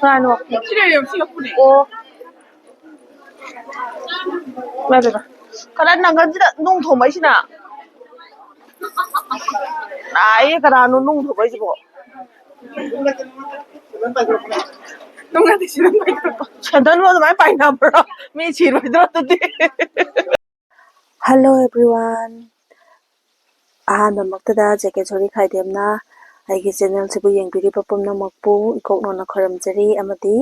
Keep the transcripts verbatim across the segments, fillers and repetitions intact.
ꯀꯅꯥꯅꯣ? ꯁꯤ ꯂꯩꯔꯦ, ꯁꯤ ꯂꯧꯊꯣꯛꯑꯣꯅꯦ꯫ ꯑꯣ꯫ ꯏꯃꯥꯏ ꯄꯦꯝꯃ꯫ ꯀꯗꯥꯏ ꯅꯪꯒꯟꯁꯤꯗ ꯅꯨꯡ ꯊꯣꯝꯃꯛꯏꯁꯤꯅ? ꯅꯥꯏꯌꯦ, ꯀꯅꯥꯅꯣ ꯅꯨꯡ ꯊꯣꯝꯃꯛꯏꯁꯤꯕꯣ? ꯅꯨꯡ ꯅꯠꯇꯦ, ꯁꯤ ꯅꯪ ꯄꯥꯏꯈꯠꯂꯛꯄ꯫ ꯁꯦꯟꯗꯜꯕꯨ ꯑꯗꯨꯃꯥꯏꯅ ꯄꯥꯏꯅꯕ꯭ꯔꯣ? ꯃꯤ ꯁꯤꯔꯣꯏꯗ꯭ꯔꯣ ꯑꯗꯨꯗꯤ? Hello everyone. ꯑꯍꯥꯟꯕꯃꯛꯇꯗ ꯖꯦꯀꯦꯁꯣꯔꯤ ꯈꯥꯏꯗꯦꯝꯅ ꯑꯩꯒꯤ ꯆꯦꯅꯦꯜꯁꯤꯕꯨ ꯌꯦꯡꯕꯤꯔꯤꯕ ꯄꯨꯝꯅꯃꯛꯄꯨ ꯏꯀꯣꯛꯅꯧꯅ ꯈꯣꯏꯔꯝꯖꯔꯤ ꯑꯃꯗꯤ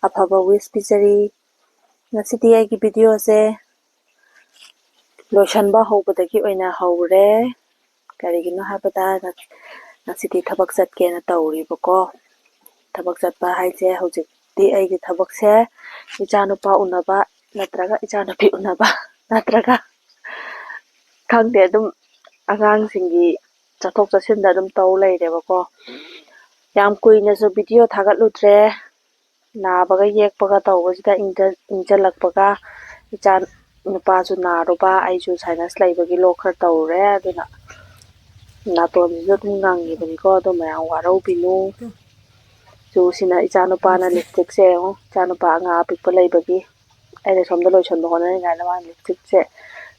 ꯑꯐꯕ wish ꯄꯤꯖꯔꯤ꯫ ꯉꯁꯤꯗꯤ ꯑꯩꯒꯤ ꯚꯤꯗꯤꯑꯣꯁꯦ ꯂꯣꯏꯁꯟꯕ ꯍꯧꯕꯗꯒꯤ ꯑꯣꯏꯅ ꯍꯧꯔꯦ꯫ ꯀꯔꯤꯒꯤꯅꯣ ꯍꯥꯏꯕꯗ ꯉ-, ꯉꯁꯤꯗꯤ ꯊꯕꯛ ꯆꯠꯀꯦꯅ ꯇꯧꯔꯤꯕꯀꯣ꯫ ꯊꯕꯛ ꯆꯠꯄ ꯍꯥꯏꯁꯦ ꯍꯧꯖꯤꯛꯇꯤ ꯑꯩꯒꯤ ꯊꯕꯛꯁꯦ ꯏꯆꯥꯅꯨꯄꯥ ꯎꯅꯕ ꯅꯠꯇ꯭ꯔꯒ ꯏꯆꯥꯅꯨꯄꯤ ꯎꯅꯕ ꯅꯠꯇ꯭ꯔꯒ ꯈꯪꯗꯦ, ꯑꯗꯨꯝ ꯑꯉꯥꯡꯁꯤꯡꯒꯤ ꯆꯠꯊꯣꯛ ꯆꯠꯁꯤꯟꯗ ꯑꯗꯨꯝ ꯇꯧ ꯂꯩꯔꯦꯕꯀꯣ꯫ ꯌꯥꯝ ꯀꯨꯏꯅꯁꯨ ꯚꯤꯗꯤꯑꯣ ꯊꯥꯒꯠꯂꯨꯗ꯭ꯔꯦ꯫ ꯅꯥꯕꯒ ꯌꯦꯛꯄꯒ ꯇꯧꯕꯁꯤꯗ ꯏꯪꯖ-, ꯏꯪꯖꯜꯂꯛꯄꯒ ꯏꯆꯥ ꯅꯨꯄꯥꯁꯨ ꯅꯥꯔꯨꯕ, ꯑꯩꯁꯨ sinus ꯂꯩꯕꯒꯤ ꯂꯣꯛ ꯈꯔ ꯇꯧꯔꯦ꯫ ꯑꯗꯨꯅ ꯅꯥꯇꯣꯟꯁꯤꯁꯨ ꯑꯗꯨꯝ ꯉꯪꯉꯤꯕꯅꯤꯀꯣ꯫ ꯑꯗꯣ ꯃꯌꯥꯝ ꯋꯥꯔꯧꯕꯤꯅꯨ꯫ ꯆꯨꯁꯤꯅ ꯏꯆꯥ ꯅꯨꯄꯥꯅ lipstickꯁꯦ ꯌꯦꯡꯉꯣ, ꯏꯆꯥ ꯅꯨꯄꯥ ꯑꯉꯥꯡ ꯑꯄꯤꯛꯄ ꯂꯩꯕꯒꯤ ꯑꯩꯅ ꯁꯣꯝꯗ ꯂꯣꯏꯁꯟꯕ ꯍꯣꯠꯅꯔꯤꯉꯩꯗ ꯃꯥꯅ lipstickꯁꯦ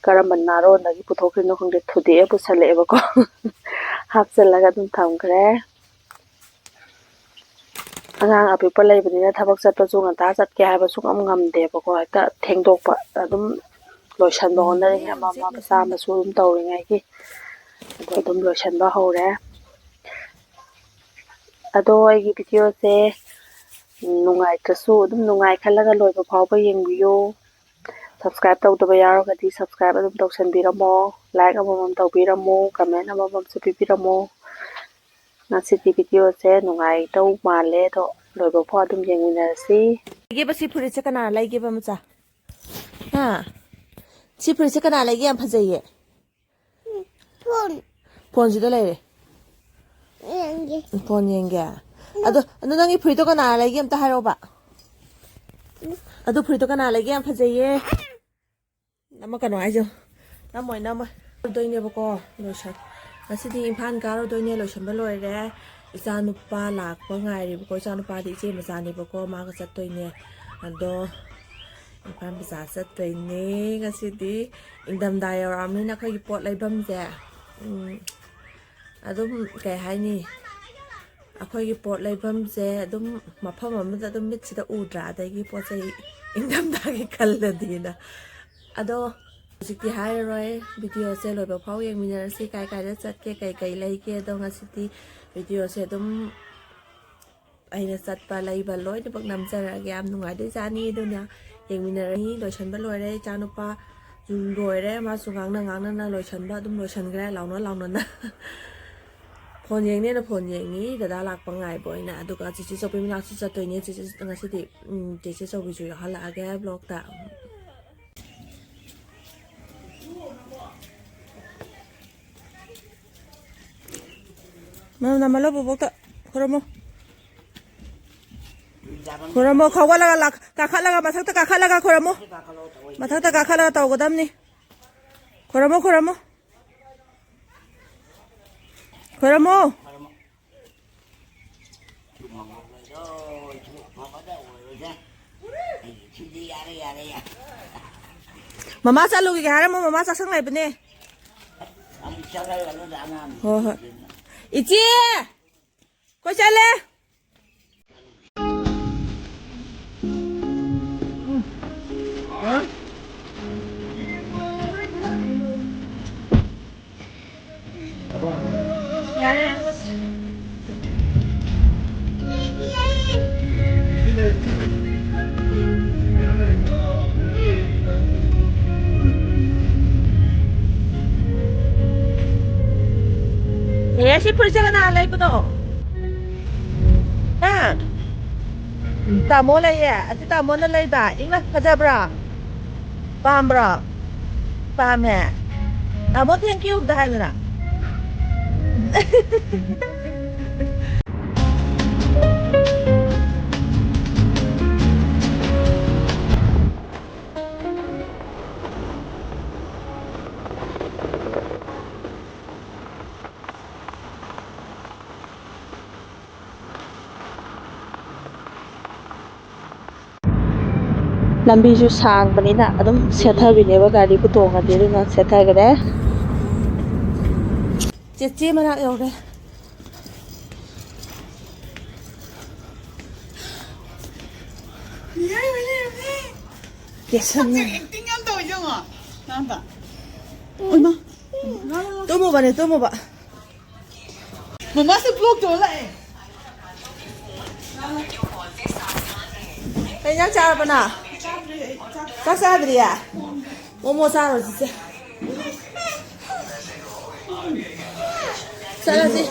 ꯀꯔꯝꯕ ꯅꯥꯔꯣꯟꯗꯒꯤ ꯄꯨꯊꯣꯛꯈ꯭ꯔꯤꯅꯣ ꯈꯪꯗꯦ, ꯊꯨꯗꯦꯛꯑ ꯄꯨꯁꯜꯂꯛꯑꯦꯕꯀꯣ꯫ ꯍꯥꯞꯆꯜꯂꯒ ꯑꯗꯨꯝ ꯊꯝꯈ꯭ꯔꯦ꯫ ꯑꯉꯥꯡ ꯑꯄꯤꯛꯄ ꯂꯩꯕꯅꯤꯅ ꯊꯕꯛ ꯆꯠꯄꯁꯨ ꯉꯟꯇꯥ ꯆꯠꯀꯦ ꯍꯥꯏꯕ ꯁꯨꯡꯉꯝ ꯉꯝꯗꯦꯕꯀꯣ꯫ ꯍꯦꯛꯇ ꯊꯦꯡꯗꯣꯛꯄ, ꯑꯗꯨꯝ ꯂꯣꯏꯁꯟꯕ ꯍꯣꯠꯅꯔꯤꯉꯩ ꯑꯃ ꯑꯃ ꯃꯆꯥ ꯃꯁꯨ ꯑꯗꯨꯝ ꯇꯧꯔꯤꯉꯩꯒꯤ꯫ ꯑꯗꯣ ꯑꯗꯨꯝ ꯂꯣꯏꯁꯟꯕ ꯍꯧꯔꯦ꯫ ꯑꯗꯣ ꯑꯩꯒꯤ ꯚꯤꯗꯤꯑꯣꯁꯦ ꯅꯨꯡꯉꯥꯏꯇ꯭ꯔꯁꯨ ꯑꯗꯨꯝ ꯅꯨꯡꯉꯥꯏ ꯈꯜꯂꯒ ꯂꯣꯏꯕ ꯐꯥꯎꯕ ꯌꯦꯡꯕꯤꯌꯨ꯫ Subscribe ꯇꯧꯗꯕ ꯌꯥꯎꯔꯒꯗꯤ subscribe ꯑꯗꯨꯝ ꯇꯧꯁꯟꯕꯤꯔꯝꯃꯣ, like ꯑꯃꯃꯝ ꯇꯧꯕꯤꯔꯝꯃꯣ, comment ꯑꯃꯃꯝꯁꯨ ꯄꯤꯕꯤꯔꯝꯃꯣ꯫ ꯉꯁꯤꯗꯤ ꯚꯤꯗꯤꯑꯣꯁꯦ ꯅꯨꯡꯉꯥꯏꯗꯧ ꯃꯥꯜꯂꯦ, ꯑꯗꯣ ꯂꯣꯏꯕ ꯐꯥꯎ ꯑꯗꯨꯝ ꯌꯦꯡꯃꯤꯟꯅꯔꯁꯤ꯫ ꯂꯩꯒꯦꯕ ꯁꯤ ꯐꯨꯔꯤꯠꯁꯦ ꯀꯅꯥ ꯂꯩꯒꯦꯕ ꯃꯆꯥ? ꯍꯥ? ꯁꯤ ꯐꯨꯔꯤꯠꯁꯦ ꯀꯅꯥ ꯂꯩꯒꯦ? ꯌꯥꯝ ꯐꯖꯩꯌꯦ꯫ ꯐꯣꯟ꯫ ꯐꯣꯟꯁꯤꯗ ꯂꯩꯔꯦ꯫ ꯌꯦꯡꯒꯦ꯫ ꯐꯣꯟ ꯌꯦꯡꯒꯦ꯫ ꯑꯗꯣ, ꯑꯗꯣ ꯅꯪꯒꯤ ꯐꯨꯔꯤꯠꯇꯣ ꯀꯅꯥ ꯂꯩꯒꯦ ꯑꯝꯇ ꯍꯥꯏꯔꯛꯑꯣꯕ꯫ ꯑꯗꯨ ꯐꯨꯔꯤꯠꯇꯣ ꯀꯅꯥ ꯂꯩꯒꯦ? ꯌꯥꯝ ꯐꯖꯩꯌꯦ꯫ ꯅꯝꯃꯛꯀꯅꯣ ꯍꯥꯏꯁꯦ꯫ ꯅꯝꯃꯣꯏ, ꯅꯝꯃꯣꯏ꯫ ꯇꯧꯗꯣꯏꯅꯦꯕꯀꯣ, ꯂꯣꯏꯁꯟ-, ꯉꯁꯤꯗꯤ ꯏꯝꯐꯥꯜ ꯀꯥꯔꯨꯗꯣꯏꯅꯦ, ꯂꯣꯏꯁꯟꯕ ꯂꯣꯏꯔꯦ꯫ ꯏꯆꯥꯅꯨꯄꯥ ꯂꯥꯛꯄ ꯉꯥꯏꯔꯤꯕꯀꯣ꯫ ꯏꯆꯥꯅꯨꯄꯥꯗꯤ ꯏꯆꯦ ꯃꯆꯥꯅꯦꯕꯀꯣ, ꯃꯥꯒ ꯆꯠꯇꯣꯏꯅꯦ꯫ ꯑꯗꯣ ꯏꯝꯐꯥꯜ ꯕꯖꯥꯔ ꯆꯠꯇꯣꯏꯅꯦ ꯉꯁꯤꯗꯤ꯫ ꯏꯪꯊꯝꯊꯥ ꯌꯧꯔꯛꯑꯕꯅꯤꯅ ꯑꯩꯈꯣꯏꯒꯤ ꯄꯣꯠ ꯂꯩꯐꯝꯁꯦ, ꯎꯝ, ꯑꯗꯨꯝ, ꯀꯩ ꯍꯥꯏꯅꯤ, ꯑꯩꯈꯣꯏꯒꯤ ꯄꯣꯠ ꯂꯩꯐꯝꯁꯦ ꯑꯗꯨꯝ ꯃꯐꯝ ꯑꯃꯗ ꯑꯗꯨꯝ ꯃꯤꯠꯁꯤꯗ ꯎꯗ꯭ꯔꯥ? ꯑꯗꯒꯤ ꯄꯣꯠ ꯆꯩ ꯏꯪꯊꯝꯊꯥꯒꯤ ꯈꯜꯂꯗꯤꯅ꯫ ꯑꯗꯣ ꯍꯧꯖꯤꯛꯇꯤ ꯍꯥꯏꯔꯔꯣꯏ, ꯚꯤꯗꯤꯑꯣꯁꯦ ꯂꯣꯏꯕ ꯐꯥꯎ ꯌꯦꯡꯃꯤꯟꯅꯔꯁꯤ꯫ ꯀꯥꯏ ꯀꯥꯏꯗ ꯆꯠꯀꯦ, ꯀꯩ ꯀꯩ ꯂꯩꯒꯦ? ꯑꯗꯣ ꯉꯁꯤꯗꯤ ꯚꯤꯗꯤꯑꯣꯁꯦ ꯑꯗꯨꯝ ꯑꯩꯅ ꯆꯠꯄ ꯂꯩꯕ ꯂꯣꯏꯅꯃꯛ ꯅꯝꯖꯔꯛꯑꯒꯦ꯫ ꯌꯥꯝ ꯅꯨꯡꯉꯥꯏꯗꯣꯏꯖꯥꯠꯅꯤ꯫ ꯑꯗꯨꯅ ꯌꯦꯡꯃꯤꯟꯅꯔꯅꯤ꯫ ꯂꯣꯏꯁꯟꯕ ꯂꯣꯏꯔꯦ꯫ ꯏꯆꯥꯅꯨꯄꯥꯁꯨ ꯂꯣꯏꯔꯦ꯫ ꯃꯥꯁꯨ ꯉꯥꯡꯅ ꯉꯥꯡꯅꯅ ꯂꯣꯏꯁꯟꯕ ꯑꯗꯨꯝ ꯂꯣꯏꯁꯟꯈ꯭ꯔꯦ, ꯂꯥꯎꯅ ꯂꯥꯎꯅꯅ꯫ ꯐꯣꯟ ꯌꯦꯡꯅꯦꯅ ꯐꯣꯟ ꯌꯦꯡꯉꯤ, ꯗꯗꯥ ꯂꯥꯛꯄ ꯉꯥꯏꯕ ꯑꯣꯏꯅ꯫ ꯑꯗꯨꯒ ꯆꯦꯆꯦ ꯆꯧꯕꯤ ꯃꯅꯥꯛꯁꯨ ꯆꯠꯇꯣꯏꯅꯦ꯫ ꯆꯦꯆꯦ ꯉꯁꯤꯗꯤ, ꯎꯝ, ꯆꯦꯆꯦ ꯆꯧꯕꯤꯁꯨ ꯌꯥꯎꯍꯜꯂꯛꯑꯒꯦ ꯕ꯭ꯂꯣꯛꯇ꯫ ꯃꯅꯝ ꯅꯝꯍꯜꯂꯣ ꯕꯣꯕꯣꯛꯇ꯫ ꯈꯨꯔꯝꯃꯣ꯫ ꯈꯨꯔꯝꯃꯣ, ꯈꯥꯎꯒꯠꯂꯒ ꯂꯥꯛ-, ꯀꯥꯈꯠꯂꯒ, ꯃꯊꯛꯇ ꯀꯥꯈꯠꯂꯒ ꯈꯨꯔꯝꯃꯣ꯫ ꯃꯊꯛꯇ ꯀꯥꯈꯠꯂꯒ ꯇꯧꯒꯗꯕꯅꯤ꯫ ꯈꯨꯔꯝꯃꯣ, ꯈꯨꯔꯝꯃꯣ꯫ ꯈꯨꯔꯝꯃꯣ꯫ ꯃꯃꯥ ꯆꯠꯂꯨꯈꯤꯒꯦ ꯍꯥꯏꯔꯝꯃꯣ, ꯃꯃꯥ ꯆꯥꯛꯁꯪ ꯂꯩꯕꯅꯦ꯫ ꯍꯣꯏ, ꯍꯣꯏ꯫ ꯏꯆꯦ! ꯀꯣꯏ ꯆꯠꯂꯦ? ꯑꯦ, ꯁꯤ ꯐꯨꯔꯤꯠꯁꯦ ꯀꯅꯥ ꯂꯩꯕꯅꯣ? ꯍꯥ? ꯇꯥꯃꯣ ꯂꯩꯌꯦ꯫ ꯑꯁꯤ ꯇꯥꯃꯣꯅ ꯂꯩꯕ꯫ ꯏꯪꯅ ꯐꯖꯕ꯭ꯔꯣ? ꯄꯥꯝꯕ꯭ꯔꯣ? ꯄꯥꯝꯃꯦ꯫ ꯇꯥꯃꯣ, thank you ꯑꯝꯇ ꯍꯥꯏꯌꯨꯗꯅ꯫ ꯂꯝꯕꯤꯁꯨ ꯁꯥꯡꯕꯅꯤꯅ ꯑꯗꯨꯝ ꯁꯦꯠꯊꯕꯤꯅꯦꯕ ꯒꯥꯔꯤꯕꯨ ꯇꯣꯡꯉꯗꯤ, ꯑꯗꯨꯅ ꯁꯦꯠꯊꯈ꯭ꯔꯦ꯫ ꯆꯦꯆꯦ ꯃꯅꯥꯛ ꯌꯧꯔꯦ꯫ ꯀꯦꯁꯟꯅ꯫ ꯑꯦꯛꯇꯤꯡ ꯌꯥꯝ ꯇꯧꯋꯤ ꯌꯦꯡꯉꯣ꯫ ꯅꯥꯟꯗ꯫ ꯏꯃꯥ꯫ ꯇꯨꯝꯃꯨꯕꯅꯦ, ꯇꯨꯝꯃꯨꯕ꯫ ꯃꯃꯥꯁꯦ ꯕ꯭ꯂꯣꯛ ꯇꯧꯔ ꯂꯥꯛꯑꯦ꯫ ꯀꯩ ꯏꯟꯖꯥꯡ ꯆꯥꯔꯕ ꯅꯪ? ꯆꯥꯛ ꯆꯥꯗ꯭ꯔꯤꯌꯦ? ꯃꯣꯃꯣ ꯆꯥꯔꯨꯔꯁꯤꯁꯦ꯫ ꯆꯠꯂꯁꯤ꯫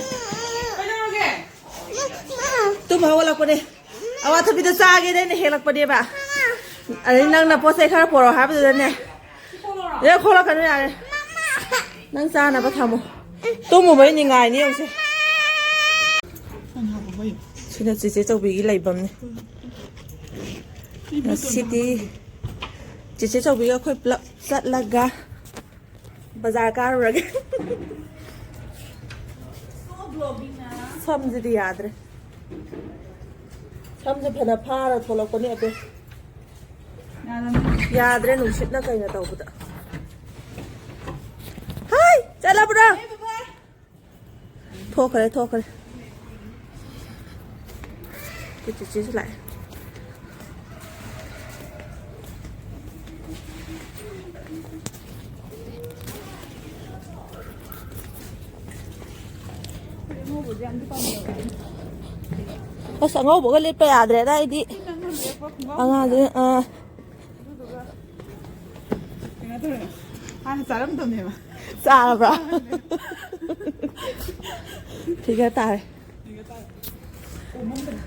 ꯀꯩꯗꯧꯔꯒꯦ? ꯇꯨꯝ ꯍꯧꯒꯠꯂꯛꯄꯅꯦ꯫ ꯑꯋꯥꯊꯕꯤꯗꯣ ꯆꯥꯒꯦꯅ ꯑꯩꯅ ꯍꯦꯛꯂꯛꯄꯅꯦꯕ꯫ ꯑꯗꯩ ꯅꯪꯅ ꯄꯣꯠ ꯆꯩ ꯈꯔ ꯄꯣꯔꯛꯑꯣ ꯍꯥꯏꯕꯗꯨꯗꯅꯦ꯫ ꯁꯤ ꯄꯣꯔꯛꯑꯣꯔꯣ? ꯑꯦ, ꯈꯣꯠꯂꯛꯀꯅꯨ ꯌꯥꯔꯦ꯫ ꯅꯪ ꯆꯥꯅꯕ ꯊꯝꯃꯣ꯫ ꯇꯨꯝꯃꯨꯕꯩ ꯅꯤꯡꯉꯥꯏꯅꯤ ꯌꯦꯡꯉꯨꯁꯦ꯫ ꯁꯤꯅ ꯆꯦꯆꯦ ꯆꯧꯕꯤꯒꯤ ꯂꯩꯐꯝꯅꯤ꯫ ꯉꯁꯤꯗꯤ ꯆꯦꯆꯦ ꯆꯧꯕꯤꯒ ꯑꯩꯈꯣꯏ ꯄꯨꯂꯞ ꯆꯠꯂꯒ ꯕꯖꯥꯔ ꯀꯥꯔꯨꯔꯒꯦ꯫ ꯁꯝꯁꯤꯗꯤ ꯌꯥꯗ꯭ꯔꯦ꯫ ꯁꯝꯁꯦ ꯐꯅ ꯐꯥꯔ ꯊꯣꯛꯂꯛꯄꯅꯦ ꯑꯗꯣ꯫ ꯌꯥꯗ꯭ꯔꯦ, ꯅꯨꯡꯁꯤꯠꯅ ꯀꯩꯅ ꯇꯧꯕꯗ꯫ ꯍꯥꯏ, ꯆꯠꯂꯕ꯭ꯔꯣ? ꯊꯣꯛꯈ꯭ꯔꯦ, ꯊꯣꯛꯈ꯭ꯔꯦ꯫ ꯑꯩꯈꯣꯏ ꯆꯦꯆꯦꯁꯨ ꯂꯥꯛꯑꯦ꯫ ꯑꯁ, ꯑꯉꯧꯕꯒ ꯂꯤꯠꯄ ꯌꯥꯗ꯭ꯔꯦꯗ ꯑꯩꯗꯤ꯫ ꯑꯉꯥꯡꯁꯦ, ꯑꯥ꯫ ꯀꯩꯅꯣ ꯇꯧꯔꯦ꯫ ꯍꯥꯟꯅ ꯆꯥꯔꯝꯗꯕꯅꯦꯕ꯫ ꯆꯥꯔꯕ꯭ꯔꯥ? ꯐꯤꯒꯔ ꯇꯥꯔꯦ꯫ ꯐꯤꯒꯔ ꯇꯥꯔꯦ꯫ ꯀꯣꯝꯃꯝꯕꯅꯦ꯫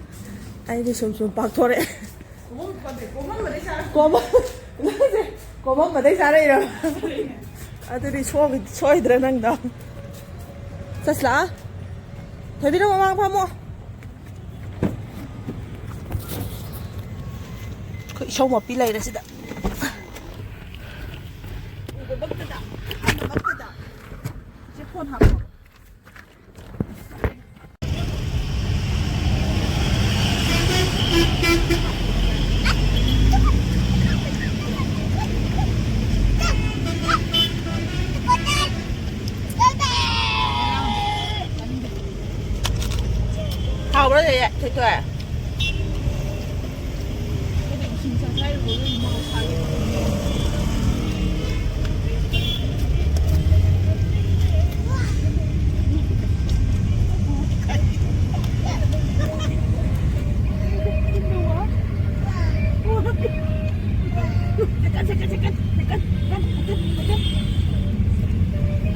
ꯑꯩꯗꯤ ꯁꯨꯝ ꯁꯨꯝ ꯄꯥꯛꯊꯣꯔꯛꯑꯦ꯫ ꯀꯣꯝꯃꯝꯕꯅꯦ, ꯀꯣꯝꯃꯝꯕꯗꯩ ꯆꯥꯔꯛꯄꯅꯦ꯫ ꯀꯣꯝꯃꯝ-, ꯅꯪꯁꯦ ꯀꯣꯝꯃꯝꯕꯗꯩ ꯆꯥꯔꯛꯏꯔꯣ? ꯆꯥꯔꯛꯏꯅꯦ꯫ ꯑꯗꯨꯗꯤ ꯁꯣꯏ-, ꯁꯣꯏꯗ꯭ꯔꯦ ꯅꯪꯗꯣ꯫ ꯆꯠꯁꯤꯂꯥ꯫ ꯊꯣꯏꯕꯤ, ꯅꯪ ꯃꯃꯥꯡ ꯐꯝꯃꯣ꯫ ꯑꯩꯈꯣꯏ ꯏꯁꯧ ꯃꯄꯤ ꯂꯩꯔꯦ ꯁꯤꯗ꯫ ꯎꯕꯃꯛꯇꯗ, ꯑꯍꯥꯟꯕꯃꯛꯇꯗ꯫ ꯁꯤ ꯐꯣꯟ ꯍꯥꯞꯄꯣ꯫ ꯍꯥꯎꯕ꯭ꯔꯥ, ꯊꯣꯏꯊꯣꯏ?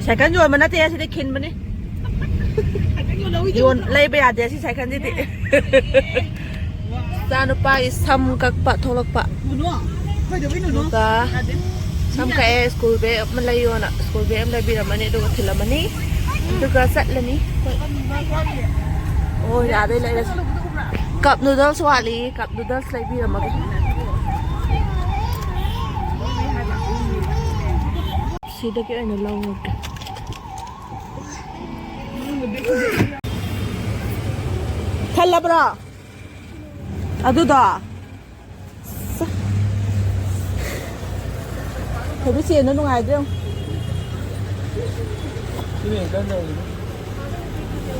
ꯁꯥꯏꯀꯜ ꯌꯣꯟꯕ ꯅꯠꯇꯦ, ꯑꯁꯤꯗꯤ ꯈꯤꯟꯕꯅꯤ꯫ ꯌꯣꯟ-, ꯂꯩꯕ ꯌꯥꯗꯦ ꯑꯁꯤ ꯁꯥꯏꯀꯜꯁꯤꯗꯤ꯫ ꯏꯆꯥꯅꯨꯄꯥꯒꯤ ꯁꯝ ꯀꯛꯄ ꯊꯣꯛꯂꯛꯄ꯫ ꯑꯗꯨꯒ ꯁꯝ ꯀꯛꯑꯦ, ꯁ꯭ꯀꯨꯜ ꯕꯦꯒ ꯑꯃ ꯂꯩꯌꯣꯅ ꯁ꯭ꯀꯨꯜ ꯕꯦꯒ ꯑꯃ ꯂꯩꯕꯤꯔꯝꯃꯅꯤ, ꯑꯗꯨꯒ ꯊꯤꯜꯂꯝꯃꯅꯤ, ꯑꯗꯨꯒ ꯆꯠꯂꯅꯤ꯫ ꯑꯣ, ꯌꯥꯗꯩ ꯂꯩꯔꯁꯤ꯫ ꯀꯞ ꯅꯨꯗꯜꯁ ꯋꯥꯠꯂꯤ, ꯀꯞ ꯅꯨꯗꯜꯁ ꯂꯩꯕꯤꯔꯝꯃꯒꯦ꯫ ꯁꯤꯗꯒꯤ ꯑꯣꯏꯅ ꯂꯧꯔꯒꯦ꯫ ꯊꯜꯂꯕ꯭ꯔꯣ? ꯑꯗꯨꯗꯣ? ꯍꯧꯖꯤꯛ ꯆꯦꯟꯗꯣ ꯅꯨꯡꯉꯥꯏꯗ꯭ꯔꯦ ꯌꯦꯡꯉꯨ꯫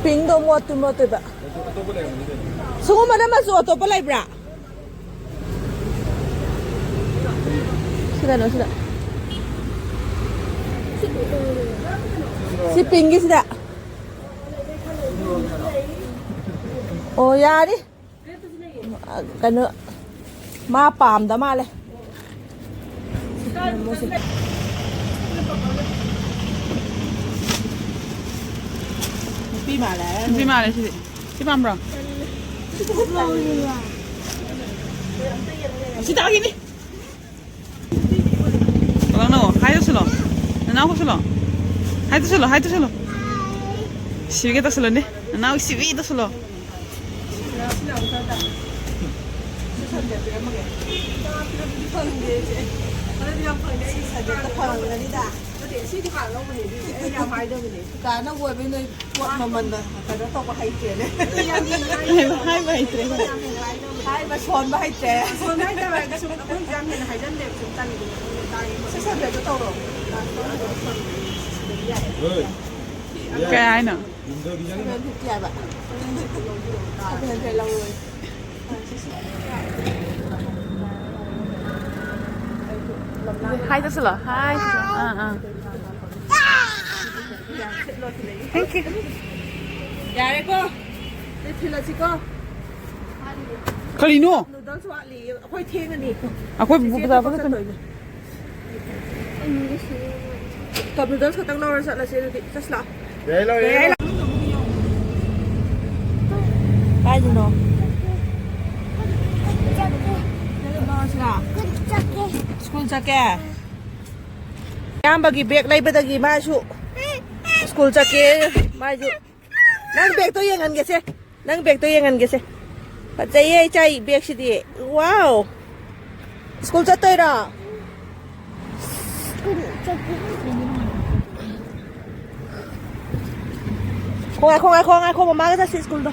ꯄꯤꯡꯗꯣ ꯃꯣꯠꯇꯤ ꯃꯣꯠꯇꯣꯏꯕ꯫ ꯁꯤꯒꯨꯝꯕꯅ ꯃꯆꯨ ꯑꯇꯣꯞꯄ ꯂꯩꯕ꯭ꯔꯥ? ꯁꯤ ꯀꯩꯅꯣꯁꯤꯗ꯫ ꯁꯤ ꯄꯤꯡꯒꯤꯁꯤꯗ꯫ ꯑꯣ, ꯌꯥꯔꯤ꯫ ꯀꯩꯅꯣ, ꯃꯥ ꯄꯥꯝꯗ ꯃꯥꯜꯂꯦ꯫ ꯅꯨꯄꯤ ꯃꯥꯜꯂꯦ꯫ ꯅꯨꯄꯤ ꯃꯥꯜꯂꯦ ꯁꯤꯗꯤ꯫ ꯁꯤ ꯄꯥꯝꯕ꯭ꯔꯣ? ꯁꯤ ꯇꯥꯒꯤꯅꯤ꯫ ꯀꯅꯥꯅꯣ? ꯍꯥꯏ ꯇꯧꯁꯜꯂꯣ꯫ ꯅꯅꯥꯎ ꯀꯧꯁꯜꯂꯣ꯫ ꯍꯥꯏ ꯇꯧꯁꯜꯂꯣ, ꯍꯥꯏ ꯇꯧꯁꯜꯂꯣ꯫ ꯁꯤꯕꯤꯒꯦ ꯇꯧꯁꯜꯂꯣꯅꯦ꯫ ꯅꯅꯥꯎ ꯁꯤꯕꯤ ꯇꯧꯁꯜꯂꯣ꯫ ꯐꯪꯗꯦ, ꯏꯆꯦ꯫ ꯑꯗꯨꯗꯤ ꯌꯥꯝ ꯐꯪꯗꯦ꯫ ꯑꯩ ꯁꯕꯖꯦꯛꯇ ꯐꯪꯉꯝꯒꯅꯤꯗ꯫ ꯅꯠꯇꯦ, ꯁꯤꯗꯤ ꯍꯥꯟꯅ ꯂꯧꯕꯅꯦ, ꯑꯗꯨꯗꯤ ꯑꯩ ꯌꯥꯝ ꯍꯥꯏꯗꯕꯅꯦ꯫ ꯀꯥꯟꯅꯕ ꯑꯣꯏꯕꯩ ꯅꯣꯏ ꯄꯣꯠ ꯃꯃꯜꯗ ꯀꯩꯅꯣ ꯇꯧꯕ ꯍꯩꯇ꯭ꯔꯦꯅꯦ꯫ ꯌꯥꯝ ꯍꯦꯟꯅ ꯍꯥꯏꯗꯕ꯫ ꯍꯥꯏꯕ ꯍꯩꯇ꯭ꯔꯦ꯫ ꯌꯥꯝ ꯍꯦꯟꯅ ꯍꯥꯏꯗꯕ꯫ ꯍꯥꯏꯕ ꯁꯣꯟꯕ ꯍꯩꯇ꯭ꯔꯦ꯫ ꯁꯣꯟꯕ ꯍꯩꯇꯕ ꯍꯥꯏꯗꯤ ꯁꯨꯝ ꯑꯩꯈꯣꯏ ꯌꯥꯝ ꯍꯦꯟꯅ ꯍꯥꯏꯖꯟꯗꯦꯕ, ꯁꯨꯝ ꯇꯜꯂꯤꯗꯅ꯫ ꯁꯤ ꯁꯕꯖꯦꯛꯇꯣ ꯇꯧꯔꯣ꯫ ꯀꯩ ꯍꯥꯏꯅꯣ? ꯁꯚꯦꯟ ꯐꯤꯐꯇꯤ ꯍꯥꯏꯕ꯫ ꯍꯥꯏ ꯇꯧꯁꯜꯂꯣ, ꯍꯥꯏ ꯇꯧꯁꯜꯂꯣ꯫ ꯑꯥ, ꯑꯥ꯫ Thank you. ꯌꯥꯔꯦꯀꯣ? ꯁꯤ ꯊꯤꯜꯂꯁꯤꯀꯣ? ꯀꯔꯤꯅꯣ? Noodles ꯋꯥꯠꯂꯤꯌꯦ꯫ ꯑꯩꯈꯣꯏ ꯊꯦꯡꯉꯅꯤ꯫ ꯑꯩꯈꯣꯏ ꯆꯦꯆꯦ ꯕꯖꯥꯔ ꯊꯕꯛ ꯆꯠꯇꯣꯏꯅꯦ꯫ Cup noodles ꯈꯛꯇꯪ ꯂꯧꯔ ꯆꯠꯂꯁꯦ ꯑꯗꯨꯗꯤ꯫ ꯆꯠꯁꯤ ꯂꯥꯛꯑꯣ꯫ ꯌꯥꯏ, ꯂꯥꯛꯑꯣ, ꯌꯥꯏ, ꯌꯥꯏ, ꯂꯥꯛꯑꯣ꯫ ꯀꯥꯏꯗꯅꯣ? ꯁ꯭ꯀꯨꯜ ꯆꯠꯀꯦ? ꯏꯌꯥꯝꯕꯒꯤ bag ꯂꯩꯕꯗꯒꯤ ꯃꯥꯁꯨ ꯁ꯭ꯀꯨꯜ ꯆꯠꯀꯦ, ꯃꯥꯁꯨ꯫ ꯅꯪ bag ꯇꯣ ꯌꯦꯡꯍꯟꯒꯦꯁꯦ꯫ ꯅꯪ bag ꯇꯣ ꯌꯦꯡꯍꯟꯒꯦꯁꯦ꯫ ꯐꯖꯩꯌꯦ ꯏꯆꯥ, bag ꯁꯤꯗꯤ꯫ Wow! ꯁ꯭ꯀꯨꯜ ꯆꯠꯇꯣꯏꯔꯣ? ꯉꯥꯏꯈꯣ, ꯉꯥꯏꯈꯣ, ꯉꯥꯏꯈꯣ, ꯃꯃꯥꯒ ꯆꯠꯁꯤ ꯁ꯭ꯀꯨꯜꯗꯣ꯫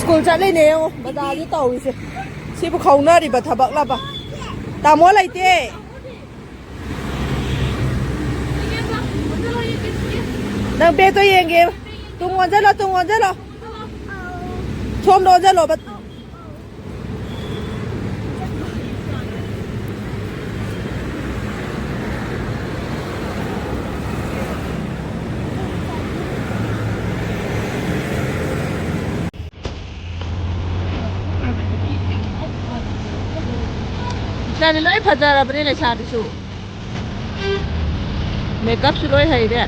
ꯁ꯭ꯀꯨꯜ ꯆꯠꯂꯤꯅꯦ ꯌꯦꯡꯉꯣ, ꯕꯖꯥꯔꯁꯦ ꯇꯧꯔꯤꯁꯦ꯫ ꯁꯤꯕꯨ ꯈꯪꯅꯔꯤꯕ ꯊꯕꯛꯂꯕ? ꯇꯥꯃꯣ ꯂꯩꯇꯦ꯫ ꯅꯪ bag ꯇꯣ ꯌꯦꯡꯒꯦ꯫ ꯇꯨꯡ ꯑꯣꯟꯁꯤꯜꯂꯣ, ꯇꯨꯡ ꯑꯣꯟꯁꯤꯜꯂꯣ꯫ ꯁꯣꯝꯗ ꯑꯣꯟꯁꯤꯜꯂꯣꯕ꯫ ꯏꯆꯥꯅꯤ ꯂꯣꯏ ꯐꯖꯔꯕꯅꯦ ꯂꯩꯁꯥꯕꯤꯁꯨ꯫ Makeup ꯁꯨ ꯂꯣꯏ ꯍꯩꯔꯦ꯫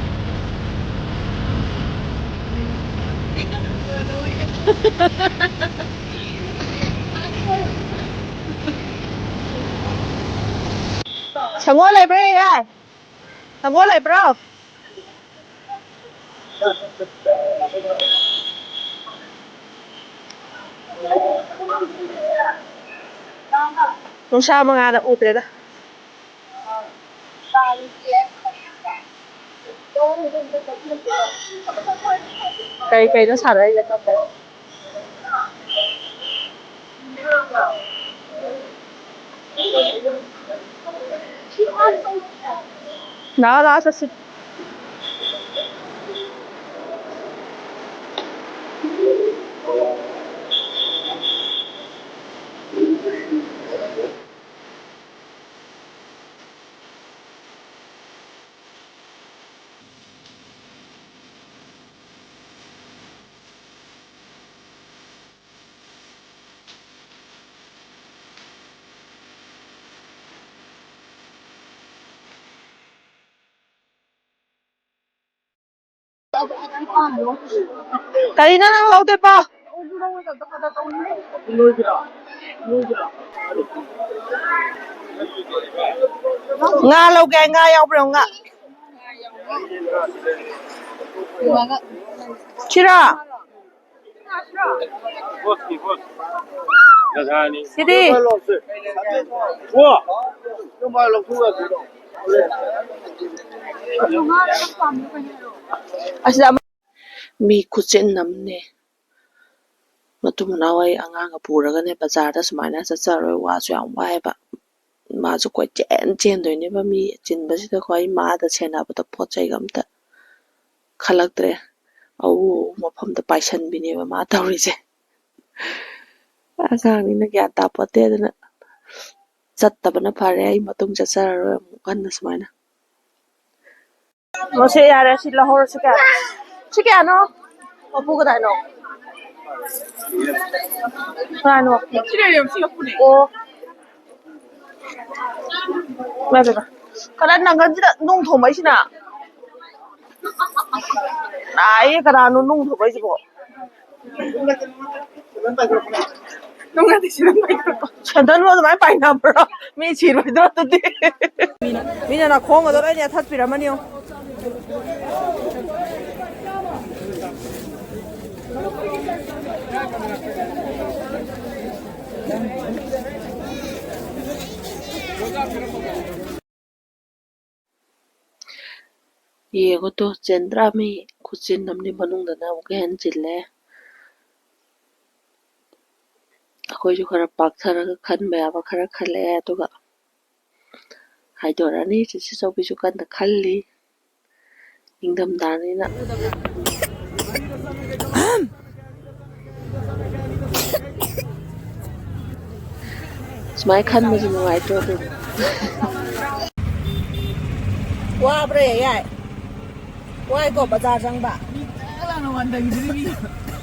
ꯁꯪꯒꯣꯝ ꯂꯩꯕ꯭ꯔꯥ ꯌꯦꯡꯒꯦ? ꯁꯪꯒꯣꯝ ꯂꯩꯕ꯭ꯔꯣ? ꯅꯨꯡꯁꯥ ꯃꯉꯥꯜꯅ ꯎꯗ꯭ꯔꯦꯗ꯫ ꯀꯩ ꯀꯩꯅꯣ ꯁꯥꯟꯅꯔꯤꯁꯦ ꯈꯪꯗꯦ꯫ ꯂꯥꯛꯑꯣ, ꯂꯥꯛꯑꯣ, ꯆꯠꯁꯤ꯫ ꯀꯔꯤꯅꯣ ꯅꯪ ꯂꯧꯗꯣꯏꯕꯣ? ꯉꯥ ꯂꯧꯒꯦ, ꯉꯥ ꯌꯥꯎꯕ꯭ꯔꯣ? ꯉꯥ ꯁꯤꯔꯥ? ꯁꯤꯗꯤ꯫ ꯑꯁꯤꯗ ꯑꯃ ꯃꯤ ꯈꯨꯆꯤꯟ ꯑꯃꯅꯦ꯫ ꯃꯇꯨ ꯃꯅꯥꯎ ꯑꯩ ꯑꯉꯥꯡꯒ ꯄꯨꯔꯒꯅꯦ ꯕꯖꯥꯔꯗ ꯁꯨꯃꯥꯏꯅ ꯆꯠꯆꯔꯣꯏ꯫ ꯋꯥꯁꯨ ꯌꯥꯝ ꯋꯥꯏꯑꯦꯕ꯫ ꯃꯥꯁꯨ ꯀꯣꯏꯆꯦꯟ ꯆꯦꯟꯗꯣꯏꯅꯦꯕ꯫ ꯃꯤ ꯆꯤꯟꯕꯁꯤꯗꯀꯣ ꯑꯩ ꯃꯥꯗ ꯁꯦꯟꯅꯕꯗ ꯄꯣꯠ ꯆꯩꯒ ꯑꯝꯇ ꯈꯜꯂꯛꯇ꯭ꯔꯦ꯫ ꯑꯎ ꯑꯎ ꯃꯐꯝꯗ ꯄꯥꯏꯁꯟꯕꯤꯅꯦꯕ ꯃꯥ ꯇꯧꯔꯤꯁꯦ꯫ ꯑꯉꯥꯡꯅꯤꯅ ꯒ꯭ꯌꯥꯟ ꯇꯥꯄꯣꯠꯇꯦ꯫ ꯑꯗꯨꯅ ꯆꯠꯇꯕꯅ ꯐꯔꯦ꯫ ꯑꯩ ꯃꯇꯨꯡ ꯆꯠꯆꯔꯔꯣꯏ ꯑꯃꯨꯛ ꯍꯟꯅ ꯁꯨꯃꯥꯏꯅ꯫ ꯃꯁꯤ ꯌꯥꯔꯦ, ꯁꯤ ꯂꯧꯍꯧꯔꯁꯤ꯫ ꯀꯌꯥ? ꯁꯤ ꯀꯌꯥꯅꯣ? ꯃꯄꯨ ꯀꯗꯥꯏꯅꯣ? ꯀꯅꯥꯅꯣ? ꯑꯣ꯫ ꯏꯃꯥ ꯏꯕꯦꯝꯃ꯫ ꯀꯗꯥꯏ ꯅꯪꯒꯟꯁꯤꯗ ꯅꯨꯡ ꯊꯣꯝꯃꯛꯏꯁꯤꯅ? ꯅꯥꯏꯌꯦ, ꯀꯅꯥꯅꯣ ꯅꯨꯡ ꯊꯣꯝꯃꯛꯏꯁꯤꯕꯣ? ꯁꯦꯟꯗꯜꯕꯨ ꯑꯗꯨꯃꯥꯏꯅ ꯄꯥꯏꯅꯕ꯭ꯔꯣ? ꯃꯤ ꯁꯤꯔꯣꯏꯗ꯭ꯔꯣ ꯑꯗꯨꯗꯤ? ꯃꯤꯅ ꯅꯥꯈꯣꯡꯒꯗꯣ ꯂꯣꯏ ꯅꯦꯠꯊꯠꯄꯤꯔꯝꯃꯅꯤ ꯌꯦꯡꯉꯣ꯫ ꯌꯦꯡꯉꯨ ꯇꯨ, ꯆꯦꯟꯗ꯭ꯔꯥ ꯃꯤ ꯈꯨꯆꯤꯟ ꯑꯃꯅꯤ꯫ ꯃꯅꯨꯡꯗꯅ ꯑꯃꯨꯛꯀ ꯍꯦꯟꯅ ꯆꯤꯜꯂꯦ꯫ ꯑꯩꯈꯣꯏꯁꯨ ꯈꯔ ꯄꯥꯛꯊꯔꯒ ꯈꯟꯕ ꯌꯥꯕ ꯈꯔ ꯈꯜꯂꯛꯑꯦ, ꯑꯗꯨꯒ ꯍꯥꯏꯗꯣꯔꯛꯑꯅꯤ꯫ ꯆꯦꯆꯦ ꯆꯧꯕꯤꯁꯨ ꯀꯟꯅ ꯈꯜꯂꯤ꯫ ꯅꯤꯡꯊꯝꯊꯥꯅꯤꯅ꯫ ꯁꯨꯃꯥꯏꯅ ꯈꯟꯕꯁꯦ ꯅꯨꯡꯉꯥꯏꯇ꯭ꯔꯣ ꯑꯗꯨꯝ? ꯋꯥꯕ꯭ꯔꯥ ꯌꯥꯏ? ꯋꯥꯏꯀꯣ ꯕꯖꯥꯔ ꯆꯪꯕ? ꯃꯤ ꯇꯔꯥ ꯂꯥꯡꯅ ꯋꯥꯟꯊꯈꯤꯗꯣꯔꯤ ꯃꯤ꯫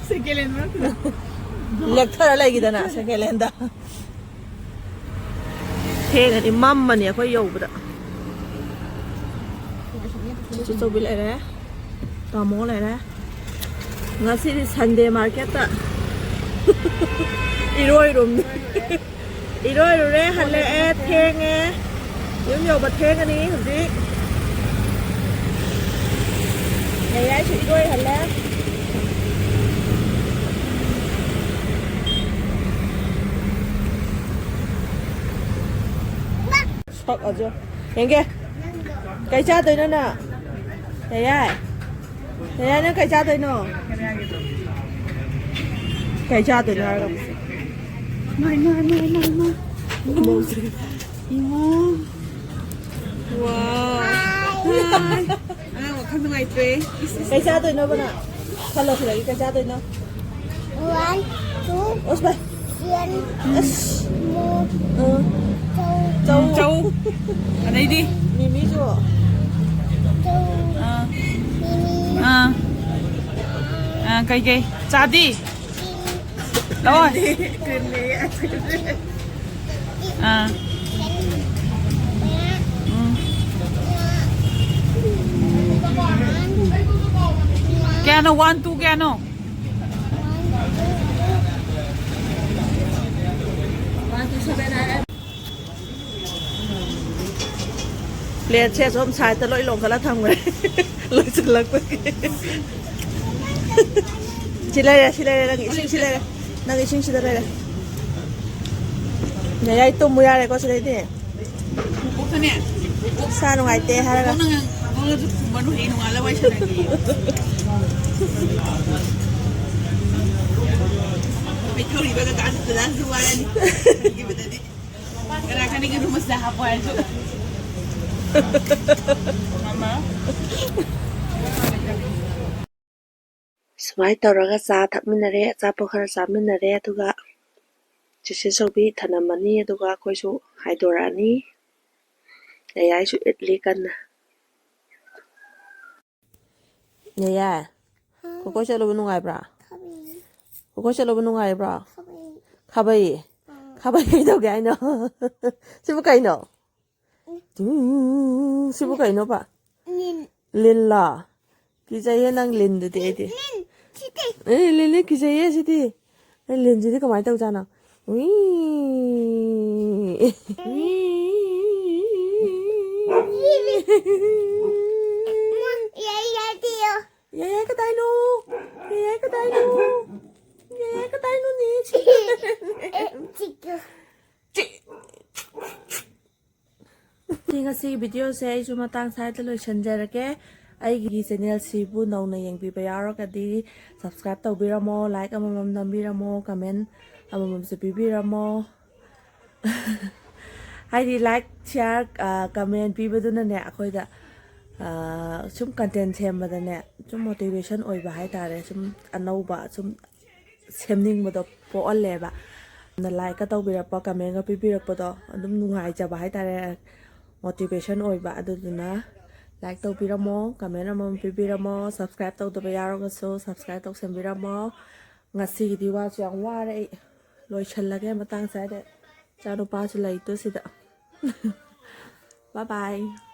Second hand ꯃꯔꯛꯇꯨꯗ꯫ ꯂꯦꯛꯊꯔ ꯂꯩꯈꯤꯗꯅ second handꯗ꯫ ꯊꯦꯡꯉꯅꯤ, ꯃꯝꯃꯅꯤ ꯑꯩꯈꯣꯏ ꯌꯧꯕꯗ꯫ ꯆꯦꯆꯦ ꯆꯧꯕꯤ ꯂꯩꯔꯦ꯫ ꯇꯥꯃꯣ ꯂꯩꯔꯦ꯫ ꯉꯁꯤꯗꯤ ꯁꯟꯗꯦ ꯃꯥꯔꯀꯦꯠꯇ ꯏꯔꯣꯏꯔꯨꯝꯅꯤ꯫ ꯏꯔꯣꯏꯔꯨꯔꯦ, ꯍꯜꯂꯛꯑꯦ, ꯊꯦꯡꯉꯦ꯫ ꯌꯨꯝ ꯌꯧꯕ ꯊꯦꯡꯉꯅꯤ ꯍꯧꯖꯤꯛ꯫ ꯌꯥꯏꯁꯨ ꯏꯔꯣꯏꯍꯜꯂꯦ꯫ ꯁꯛ ꯑꯁꯦ ꯌꯦꯡꯒꯦ꯫ ꯀꯩ ꯆꯥꯗꯣꯏꯅꯣ ꯅꯪ? ꯌꯥꯏ꯫ ꯌꯥꯏ, ꯅꯪ ꯀꯩ ꯆꯥꯗꯣꯏꯅꯣ? ꯀꯩ ꯆꯥꯗꯣꯏꯅꯣ ꯍꯥꯏꯔꯒ꯫ ꯃꯥꯏ, ꯃꯥꯏ, ꯃꯥꯏ, ꯃꯥꯏ, ꯃꯥꯏ꯫ ꯏꯃꯥ꯫ ꯋꯥꯎ꯫ ꯍꯥꯏ꯫ ꯑꯉꯥꯡ ꯋꯥꯈꯜ ꯅꯨꯡꯉꯥꯏꯇ꯭ꯔꯦ꯫ ꯏꯁ, ꯏꯁ꯫ ꯀꯩ ꯆꯥꯗꯣꯏꯅꯣꯕ ꯅꯪ? ꯈꯜꯂꯣ ꯁꯤꯗꯒꯤ ꯀꯩ ꯆꯥꯗꯣꯏꯅꯣ? One, two, ꯑꯁ, ꯚꯥꯏ꯫ Asian, ꯑꯁ꯫ Mo, ꯎꯝ꯫ Chow, ꯆꯧ꯫ ꯆꯧ꯫ ꯑꯗꯩꯗꯤ? ꯃꯤꯃꯤꯁꯨ꯫ Chow, ꯑꯥ꯫ ꯃꯤꯃꯤ꯫ ꯑꯥ꯫ ꯑꯥ, ꯀꯩꯀꯩ? ꯆꯥꯗꯤ? Cream꯫ ꯂꯥꯛꯑꯣ꯫ Cream ꯂꯩꯌꯦ, ice cream ꯂꯩꯌꯦ꯫ ꯑꯥ꯫ ꯎꯝ꯫ ꯀꯌꯥꯅꯣ? One, two ꯀꯌꯥꯅꯣ? Plate ꯁꯦ ꯑꯁꯣꯝ side ꯇ ꯂꯣꯏ ꯂꯣꯡꯈꯠꯂ ꯊꯝꯈ꯭ꯔꯦ꯫ ꯂꯣꯏꯁꯤꯜꯂꯛꯄꯒꯤ꯫ ꯁꯤ ꯂꯩꯔꯦ, ꯁꯤ ꯂꯩꯔꯦ, ꯅꯪꯒꯤ ꯏꯁꯤꯡ ꯁꯤ ꯂꯩꯔꯦ꯫ ꯅꯪꯒꯤ ꯏꯁꯤꯡ ꯁꯤꯗ ꯂꯩꯔꯦ꯫ ꯌꯥꯏ, ꯇꯨꯝꯃꯨ ꯌꯥꯔꯦꯀꯣ ꯁꯤꯗꯩꯗꯤ꯫ ꯕꯣꯛꯇꯅꯦ꯫ ꯏꯁꯥ ꯅꯨꯡꯉꯥꯏꯇꯦ ꯍꯥꯏꯔꯒ꯫ ꯕꯣꯛꯅ ꯉꯥꯡ-, ꯕꯣꯛꯅꯁꯨ ꯈꯨꯝꯕ ꯅꯨꯡꯉꯥꯏ, ꯅꯣꯡꯉꯥꯜꯂ ꯋꯥꯔꯤ ꯁꯥꯟꯅꯒꯦꯌꯦ꯫ ꯃꯩꯊꯧꯔꯤꯕ ꯀꯀꯥ ꯗꯗꯥꯁꯨ ꯋꯥꯔꯅꯤ꯫ ꯈꯟꯈꯤꯕꯗꯗꯤ꯫ ꯀꯅꯥ ꯈꯪꯅꯤ ꯏꯔꯨ ꯃꯆꯥ ꯍꯥꯞꯄꯣ ꯍꯥꯏꯔꯁꯨ꯫ ꯃꯃꯥ꯫ ꯁꯨꯃꯥꯏꯅ ꯇꯧꯔꯒ ꯆꯥ ꯊꯛꯃꯤꯟꯅꯔꯦ, ꯑꯆꯥꯄꯣꯠ ꯈꯔ ꯆꯥꯃꯤꯟꯅꯔꯦ, ꯑꯗꯨꯒ ꯆꯦꯆꯦ ꯆꯧꯕꯤ ꯊꯅꯝꯃꯅꯤ, ꯑꯗꯨꯒ ꯑꯩꯈꯣꯏꯁꯨ ꯍꯥꯏꯗꯣꯔꯛꯑꯅꯤ꯫ ꯌꯥꯌꯥꯏꯁꯨ ꯏꯠꯂꯤ ꯀꯟꯅ꯫ ꯌꯥꯌꯥꯏ, ꯈꯨꯀꯣꯏ ꯆꯠꯂꯨꯕ ꯅꯨꯡꯉꯥꯏꯕ꯭ꯔꯥ? ꯈꯨꯀꯣꯏ ꯆꯠꯂꯨꯕ ꯅꯨꯡꯉꯥꯏꯕ꯭ꯔꯣ? ꯈꯥꯕꯩ꯫ ꯈꯥꯕꯩ ꯀꯩꯗꯧꯒꯦ ꯍꯥꯏꯅꯣ? ꯁꯤꯕꯨ ꯀꯩꯅꯣ? ꯇꯨ, ꯁꯤꯕꯨ ꯀꯩꯅꯣꯕ? ꯂꯤꯟ꯫ ꯂꯤꯟꯂꯣ? ꯀꯤꯖꯩꯌꯦ ꯅꯪ ꯂꯤꯟꯗꯨꯗꯤ ꯑꯩꯗꯤ꯫ ꯁꯤꯗꯤ ꯑꯦ, ꯂꯤꯟꯅꯦ, ꯀꯤꯖꯩꯌꯦ ꯁꯤꯗꯤ꯫ ꯑꯦ, ꯂꯤꯟꯁꯤꯗꯤ ꯀꯃꯥꯏꯅ ꯇꯧꯖꯥꯠꯅꯣ? ꯎꯏ꯫ ꯌꯥꯏ ꯌꯥꯗꯤꯌꯣ꯫ ꯌꯥꯏ ꯀꯗꯥꯏꯅꯣ? ꯌꯥꯏ ꯀꯗꯥꯏꯅꯣ? ꯌꯥꯏ ꯀꯗꯥꯏꯅꯣꯅꯦ? ꯆꯤꯛꯀ ꯁꯤ ꯉꯁꯤꯒꯤ ꯚꯤꯗꯤꯑꯣꯁꯦ ꯑꯩꯁꯨ ꯃꯇꯥꯡ ꯁ꯭ꯋꯥꯏꯗ ꯂꯣꯏꯁꯤꯟꯖꯔꯒꯦ꯫ ꯑꯩꯒꯤ ꯆꯦꯅꯦꯜꯁꯤꯕꯨ ꯅꯧꯅ ꯌꯦꯡꯕꯤꯕ ꯌꯥꯎꯔꯒꯗꯤ ꯁꯕꯁꯀ꯭ꯔꯥꯏꯕ ꯇꯧꯕꯤꯔꯝꯃꯣ, ꯂꯥꯏꯛ ꯑꯃꯃꯝ ꯅꯝꯕꯤꯔꯝꯃꯣ, ꯀꯃꯦꯟ ꯑꯃꯃꯝꯁꯨ ꯄꯤꯕꯤꯔꯝꯃꯣ꯫ ꯍꯥꯏꯗꯤ ꯂꯥꯏꯛ, ꯁꯤꯌꯥꯔ, ꯀꯃꯦꯟ ꯄꯤꯕꯗꯨꯅꯅꯦ ꯑꯩꯈꯣꯏꯗ ꯁꯨꯝ ꯀꯟꯇꯦꯟ ꯁꯦꯝꯕꯗꯅꯦ ꯁꯨꯝ ꯃꯣꯇꯤꯚꯦꯁꯟ ꯑꯣꯏꯕ ꯍꯥꯏꯇꯥꯔꯦ꯫ ꯁꯨꯝ ꯑꯅꯧꯕ ꯁꯨꯝ ꯁꯦꯝꯅꯤꯡꯕꯗꯣ ꯄꯣꯛꯍꯜꯂꯦꯕ꯫ ꯑꯗꯨꯅ ꯂꯥꯏꯛꯀ ꯇꯧꯕꯤꯔꯛꯄ, ꯀꯃꯦꯟꯒ ꯄꯤꯕꯤꯔꯛꯄꯗꯣ ꯑꯗꯨꯝ ꯅꯨꯡꯉꯥꯏꯖꯕ ꯍꯥꯏꯇꯥꯔꯦ, ꯃꯣꯇꯤꯚꯦꯁꯟ ꯑꯣꯏꯕ꯫ ꯑꯗꯨꯗꯨꯅ ꯂꯥꯏꯛ ꯇꯧꯕꯤꯔꯝꯃꯣ, ꯀꯃꯦꯟ ꯑꯃꯃꯝ ꯄꯤꯕꯤꯔꯝꯃꯣ, ꯁꯕꯁꯀ꯭ꯔꯥꯏꯕ ꯇꯧꯗꯕ ꯌꯥꯎꯔꯒꯁꯨ ꯁꯕꯁꯀ꯭ꯔꯥꯏꯕ ꯇꯧꯁꯟꯕꯤꯔꯝꯃꯣ꯫ ꯉꯁꯤꯒꯤꯗꯤ ꯋꯥꯁꯨ ꯌꯥꯝ ꯋꯥꯔꯦ ꯑꯩ, ꯂꯣꯏꯁꯜꯂꯒꯦ ꯃꯇꯥꯡ ꯆꯥꯗꯦ꯫ ꯏꯆꯥꯅꯨꯄꯥꯁꯨ ꯂꯩꯇꯣ ꯁꯤꯗ꯫ Bye bye꯫